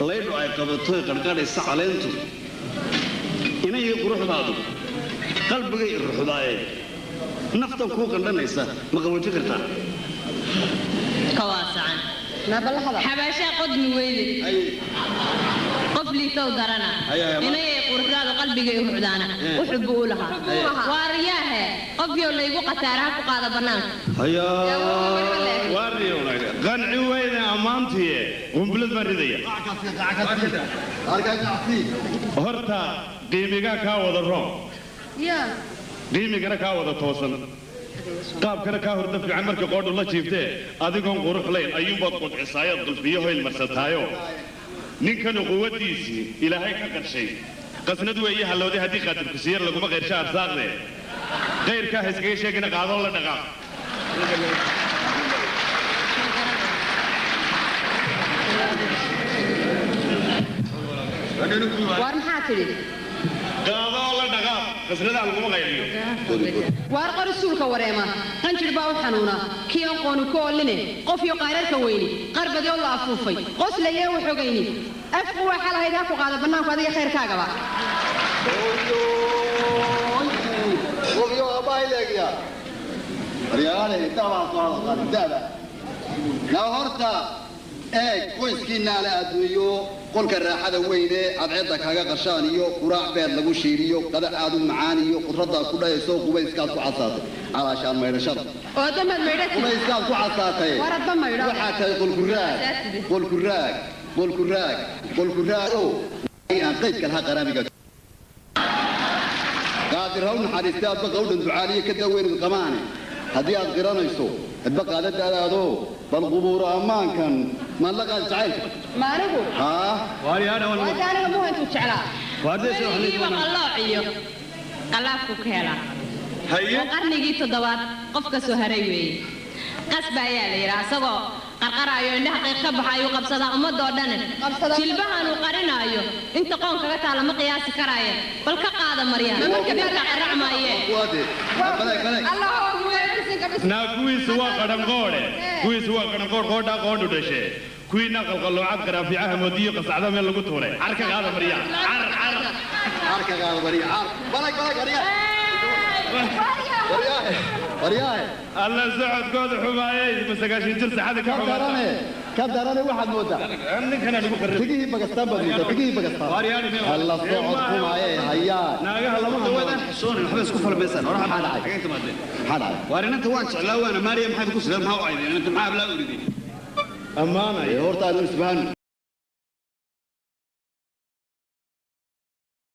Laydhu ay qabatoy qarqarhaysa caleentu inayay quruxdaadu qalbigay ruxdaaye naftan kuu qandhanaysa ma qaboojin kartaa? Ka waasacan. Xabaashaa qodmi weyde. Qof liitow darana. Inayay quruxdaadu qalbigay ruxdaana. Wuxuu buu u lahaa. Waariyaahe qof yow laygu qataara ha ku qaada bannaanka. Qanci weyne ammaantiye qumbilad baan ridaya. Horta qiimigaa kaa wada roon, qiimigana kaa wada toosan, qaabkana kaa horda fiican markii qoodhu la jiiftee adigoon qurux layn ayuunbaad qudcisaayood qulfiyo hoyl marsataayo. Ninkanu quwaddiisii Ilaahay ka qarshay qasnad weeye hallowday haddii qaadirku siiyar laguma qayrsho arsaaqde qayrkaa ha iskaga sheegina qaadoo la dhaqaaq. Waar maxaa tidhi? Qaadoo la dhaqaaq, qasnadaha laguma qayliyo. Waar qori suulka wareema qanjir baa u xanuuna kii aan qooni ku ooline qof iyo qayrarka weyni qarbadii oo la afuufay qoslayee u xogayni afku waxaa lahayd ha ku qaada bannaanku adiga khayrkaagaba. Qofyo aabbahay leegya waryaale dabaa soo hadal qaadin daba na horta eeg qoyskiinaale adduunyo qolka raaxada weyne cadceedda kaaga qashaan iyo quraac beed lagu shiiliyo qada aad u macaan iyo qudradaad ku dhayayso qubayskaad ku casaatay calaashaan maydhashada. Oo damaad maydhatid. Qubayskaad ku casaatay. Waar adba maydho. Waxaa tahay qolkuraag qolkuraag qolkuraag qolkuraag oo aan qaydka lahaa qaraamiga qaadir ha u naxariistay adba qawdhan ducaaliye ka daweynid qamaane haddii aad qiranayso adba qaadadaadaado bal qubuuro ammaankan maad la qaadi jacaylka. Ma anigu? Haa. Waada aniga muha intuu jeclaa. Weligiiba qallooc iyo qalaafku ka helaa. Oo qarnigii toddobaad qof ka soo haray weeye. Qasba ayaa la yidhaha isagoo qarqaraayo indhaha qiiq ka baxa ayuu qabsadaa ummadoo dhane. Jilbahanuu qarinaayo inta qoon kaga taala ma qiyaasi karaaye bal ka qaada maryaa ninka qaracmaayee. Waade balag balag. Naa kuwiisu waa qadhanqoodhe, kuwiisu waa qadhanqoodh qoodhaa qoodhu dhashe kuwiina qalqalloocad qaraafiicaha moodiyo qasacda meel lagu tuuray car ka qaada maryaa car car. Arka qaada bariya car balag balag waryaa waryaahe waryaahe. Alla socodkooda xumaayey ma 90 jir saxada ka ka xumaata. Darane ka darane waxaad moodaa ninkanaa lagu qarrib. Tigihii Bagastaan baad moodaa tigihii Bagastaan alla socod xumaaye hayaa. Naagaha lama hadlo. Waadaan xishoonin waxba isku falmaysaan hore. Maxaa dhacay? Xageen timaadeen? Maxaa dhacay? Waar inanta waan jeclaa waana maariya maxaad ku sideen maxaa u caydeen inanta maxaa ablaa u rideen? Ammaanaya. Horta aanu isbahan.